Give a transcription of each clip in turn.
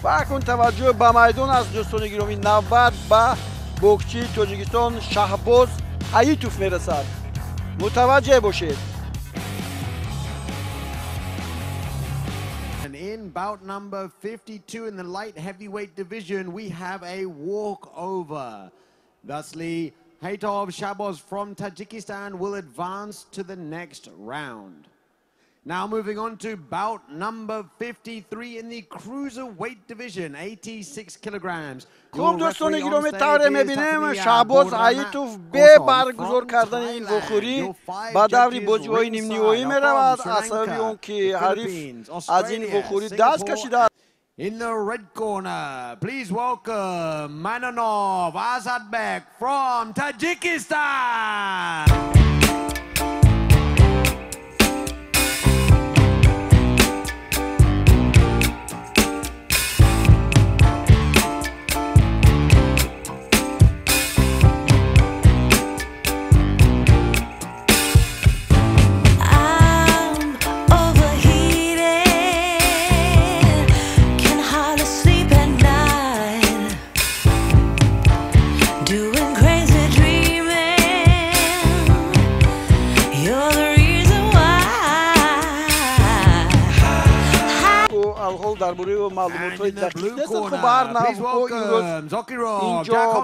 Ва акнун таваҷҷӯҳ ба майдон аст, дӯстони гиромӣ. Навбат ба боксчии Тоҷикистон Шаҳбоз Ҳаитов мерасад. Мутаваҷҷеҳ бошед. In bout number 52 in the light heavyweight division, we have a walkover. Thusly, Haitov Shahboz from Tajikistan will advance to the next round. Now moving on to bout number 53 in the cruiserweight division, 86 kilograms. Хуб, дӯстони гиромӣ, тавре мебинем, Шаҳбоз Ҳаитов бе баргузор кардани ин вохӯрӣ ба даври бозиҳои нимниҳоӣ меравад, аз сабаби он ки ҳариф аз ин вохӯрӣ даст кашидааст. In the red corner, please welcome Manonov Azadbek from Tajikistan. Алҳол дар бораи ӯ маълумотҳои дақиқ нестанд. Хуб, ба ҳар нав ӯ имрӯз инҷо бо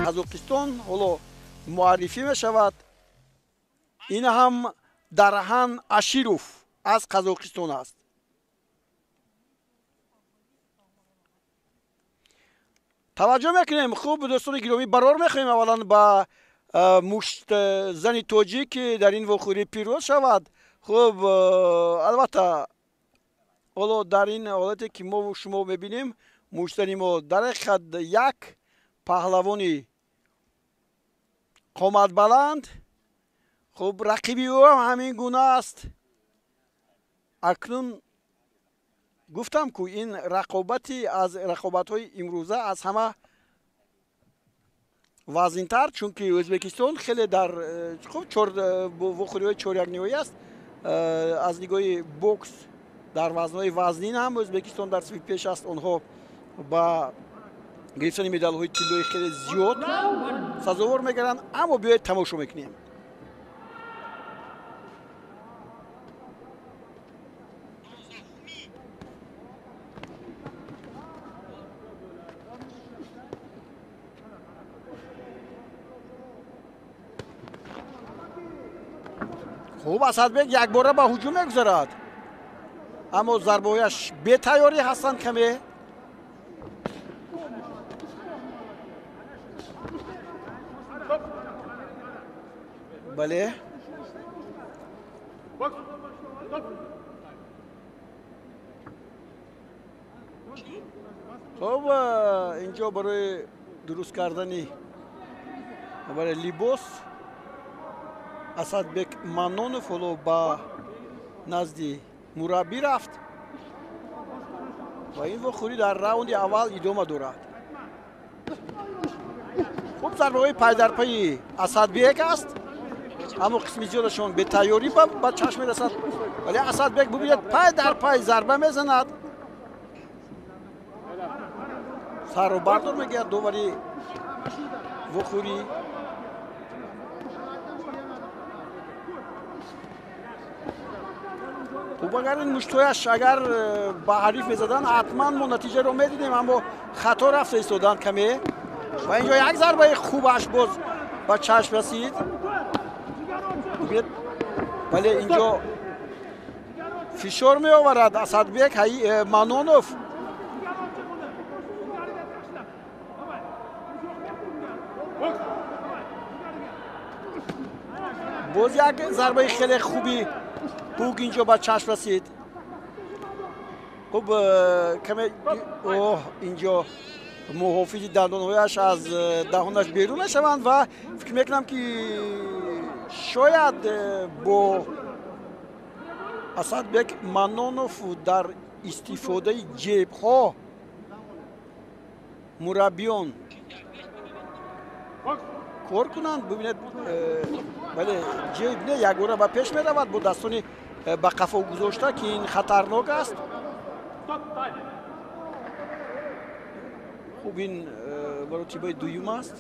Қазоқистон ҳоло муаррифӣ мешавад. Ин ҳам Дархан Аширов аз Қазоқистон аст. Таваҷҷӯҳ мекунем. Хуб, дӯстони гиромӣ, барор мехоҳем аввалан ба муштзани тоҷик, ки дар ин вохӯрӣ пирӯз шавад. Хуб, албатта, ҳоло дар ин ҳолате ки мо шумо мебинем, муштзани мо дар ҳақиқат як паҳлавони қоматбаланд. Хуб, рақиби ӯ ҳам ҳамин гуна аст. Акнун гуфтам, ку ин рақобати аз рақобатҳои имрӯза аз ҳама вазнинтар, чунки Ӯзбекистон хеле дар хуб вохӯриҳои чорякниҳоӣ аст. Аз нигоҳи бокс дар вазнҳои вазнин ҳам Ӯзбекистон дар сафи пеш аст. Онҳо ба гирифтани медалҳои тиллои хеле зиёд сазовор мегарданд. Аммо биёед тамошо мекунем. Хуб, Асадбек якбора ба ҳуҷум мегузарад, аммо зарбаҳояш бетайёрӣ ҳастанд каме. Бале, хуб, инҷо барои дуруст кардани барои либос Асадбек Манонов ҳоло ба назди мураббӣ рафт ва ин вохӯрӣ дар раунди аввал идома дорад. Хуб, зарбаҳои пайдарпайи Асадбек аст, аммо қисми зиёдашон бетайёрӣ ба чашм мерасад. Вале Асадбек, бубинед, пай дар пай зарба мезанад. Сарро бардор мегирад довари вохӯрӣ. Хуб, агар ин муштҳояш агар ба ҳариф мезаданд, ҳатман мо натиҷаро медидем, аммо хато рафта истоданд каме. Ва инҷо як зарбаи хубаш боз ба чашм расид. Вале инҷо фишор меоварад Асадбек Манонов. Боз як зарбаи хеле хуби хук инҷо ба чашм расид. Хуб, каме оҳ, инҷо муҳофизи дандонҳояш аз даҳонаш берун мешаванд ва фикр мекунам, ки шояд бо Асадбек Манонов дар истифодаи ҷебҳо мураббиён кор кунанд. Бубинед, бале, ҷеб не, ягона ба пеш меравад бо дастони ба қафо гузошта, ки ин хатарнок аст. Хуб, ин маротибаи дуюм аст.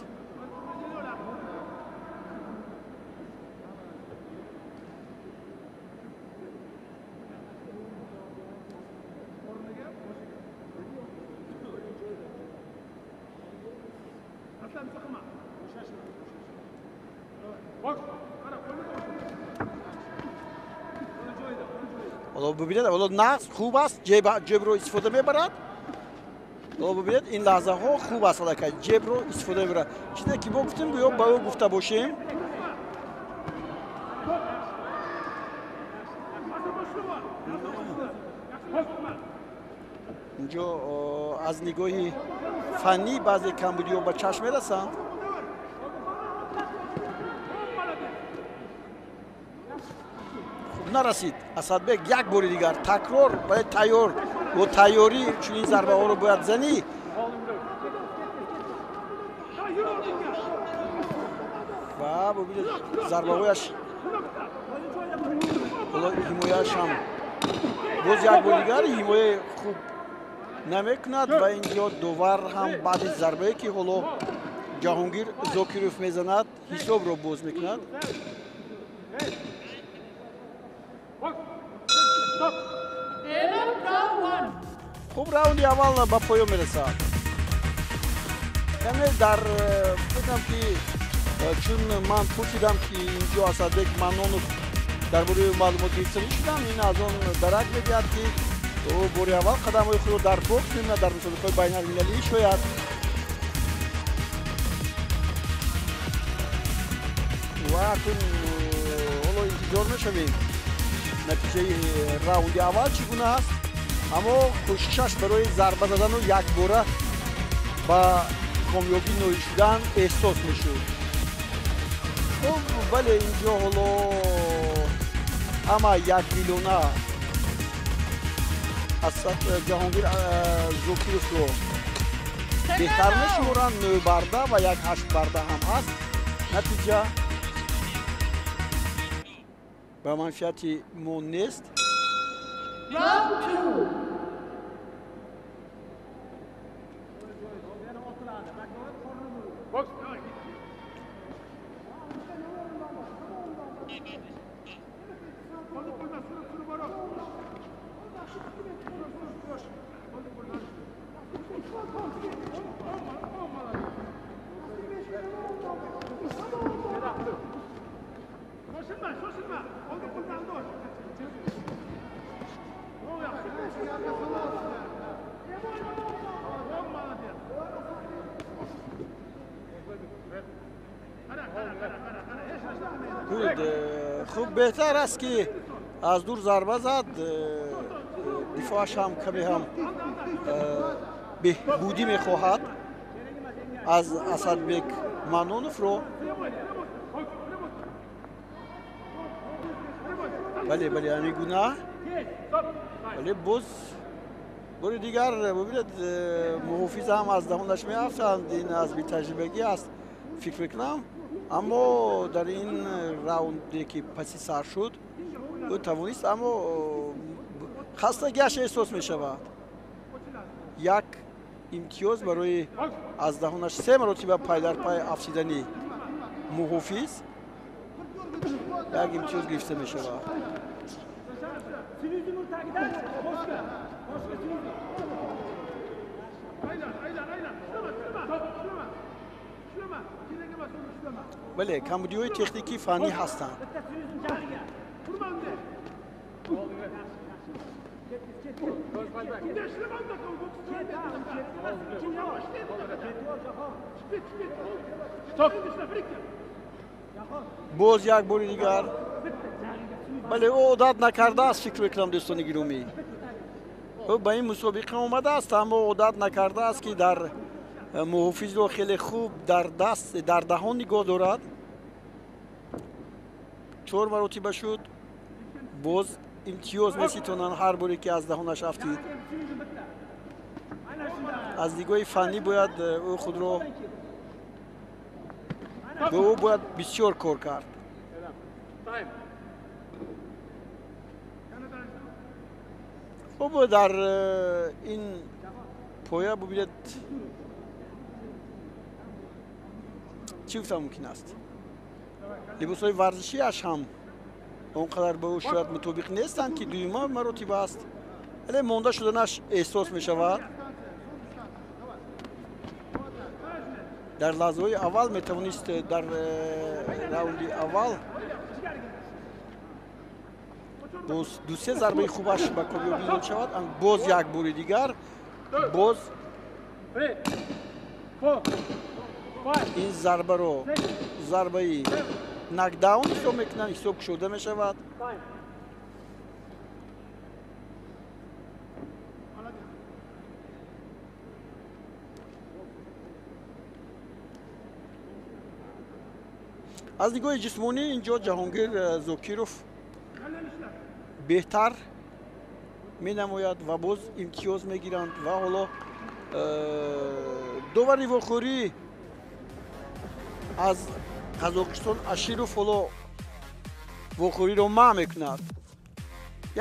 Ҳоло бубинед, ҳоло нағз хуб аст, ҷебро истифода мебарад. Ҳоло бубинед, ин лаҳзаҳо хуб аст, аллакай ҷебро истифода мебарад. Чизе ки мо гуфтем, гӯё ба ӯ гуфта бошем. Инҷо аз нигоҳи фаннӣ баъзе камбудиҳо ба чашм мерасанд. Нарасид Асадбек, як бори дигар такрор, бале, тайёр, бо тайёрӣ чунин зарбаҳоро бояд занӣ. Ва бубинед, зарбаҳояш ҳоло ҳимояаш ҳам боз як бори дигар ҳимояи хуб намекунад ва инҷо довар ҳам баъди зарбае, ки ҳоло Ҷаҳонгир Зокиров мезанад, ҳисобро боз мекунад. Хуб, раунди аввал ба поён мерасад. Каме дар фикрам, ки чун ман пурсидам, ки инҷо Асадбек Манонов дар бораи маълумот гирифта шудам, ин аз он дарак медиҳад, ки ӯ бори аввал қадамҳои худро дар бокс мемонад, дар мусобиқаҳои байналмилалӣ шояд. Ва акнун ҳоло интизор мешавем натиҷаи раунди аввал чӣ гуна аст, аммо кӯшишаш барои зарба задану якбора ба комёбӣ ноил шудан эҳсос мешуд. Хуб, бале, инҷо ҳоло ҳама якдилона Ҷаҳонгир Зокировро беҳтар мешуморанд. Нӯ барда ва як ҳашт барда ҳам ҳаст. Натиҷа ба манфиати мо нест. Хуб, беҳтар аст, ки аз дур зарба зад, дифоаш ҳам каме ҳам беҳбудӣ мехоҳад аз Асадбек Маноновро. Бале, бале, ҳамин гуна. Бале, боз бори дигар бубинед, муҳофиз ҳам аз даҳонаш меафтанд. Ин аз бетаҷрибагӣ аст, фикр мекунам, аммо дар ин раунде, ки паси сар шуд, ӯ тавонист, аммо хастагиаш эҳсос мешавад. Як имтиёз барои аз даҳонаш се маротиба пай дар пай афтидани муҳофиз як имтиёз гирифта мешавад. Бале, камбудиҳои техникӣ, фаннӣ ҳастанд. Боз як бори дигар. Бале, ӯ одат накардааст, фикр мекунам, дӯстони гиромӣ. Ӯ ба ин мусобиқа омадааст, аммо одат накардааст, ки дар муҳофизро хеле хуб дар даст, дар даҳон нигоҳ дорад. Чор маротиба шуд, боз имтиёз меситонанд ҳар боре ки аз даҳонаш афтид. Аз нигоҳи фаннӣ бояд ӯ худро ба ӯ бояд бисёр кор кард. Хуб, дар ин поя бубинед, чӣ гуфта мумкин аст? Либосҳои варзишиаш ҳам он қадар ба ӯ шояд мутобиқ нестанд, ки дуюма маротиба аст, вале монда шуданаш эҳсос мешавад. Дар лаҳзаҳои аввал метавонист дар раунди аввал боз ду-се зарбаи хубаш ба комёбӣ ноил шавад. Боз як бори дигар, боз ин зарбаро зарбаи нокдаун ҳисоб мекунанд, ҳисоб кушода мешавад. Аз нигоҳи ҷисмонӣ инҷо Ҷаҳонгир Зокиров беҳтар менамояд ва боз имтиёз мегиранд. Ва ҳоло довари вохӯрӣ аз Қазоқистон Аширов ҳоло вохӯриро маъ мекунад.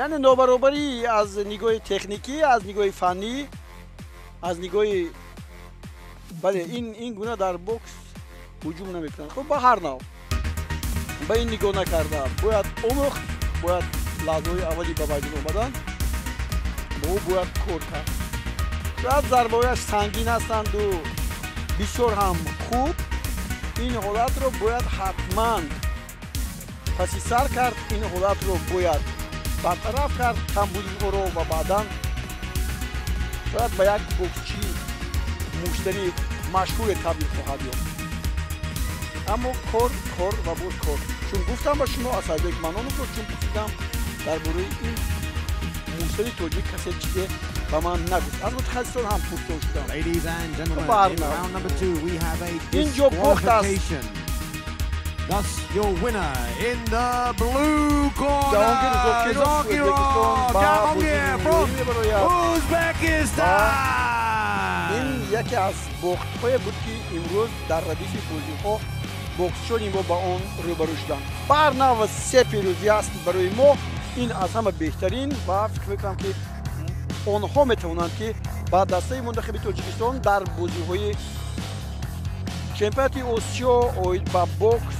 Яъне нобаробарӣ аз нигоҳи техникӣ, аз нигоҳи фаннӣ, аз нигоҳи бале, ин гуна дар бокс ҳуҷум намекунанд. Хуб, ба ҳар нав ба ин нигоҳ накарда бояд омӯхт, бояд лаҳзаҳои аввали ба майдон омадан бо ӯ бояд кор кард. Шояд зарбаҳояш сангин ҳастанду бисёр ҳам хуб. Ин ҳолатро бояд ҳатман паси сар кард, ин ҳолатро бояд бартараф кард, камбудиҳоро, ва баъдан шояд ба як боксчии муштари машҳуре табдил хоҳад ёфт. Аммо кор, кор ва боз кор. Чун гуфтам ба шумо, аз Айбек Маноновро чун пурсидам дар бораи ин муштари тоҷик, касе чизе ба ман нагуфт. Аз мутахассисон ҳам пурсон шудам. Инҷо бохт аст. Thus your winner in the blue corner, Zokirov Jahongir from Uzbekistan. Ин яке аз бохтҳое буд, ки имрӯз дар радифи бозиҳо боксчиёни мо ба он рӯбарӯ шуданд. Ба ҳар нав се пирӯзӣ аст барои мо. Ин аз ҳама беҳтарин ва фикр мекунам, ки онҳо метавонанд, ки ба дастаи мунтахаби Тоҷикистон дар бозиҳои чемпионати Осиё оид ба бокс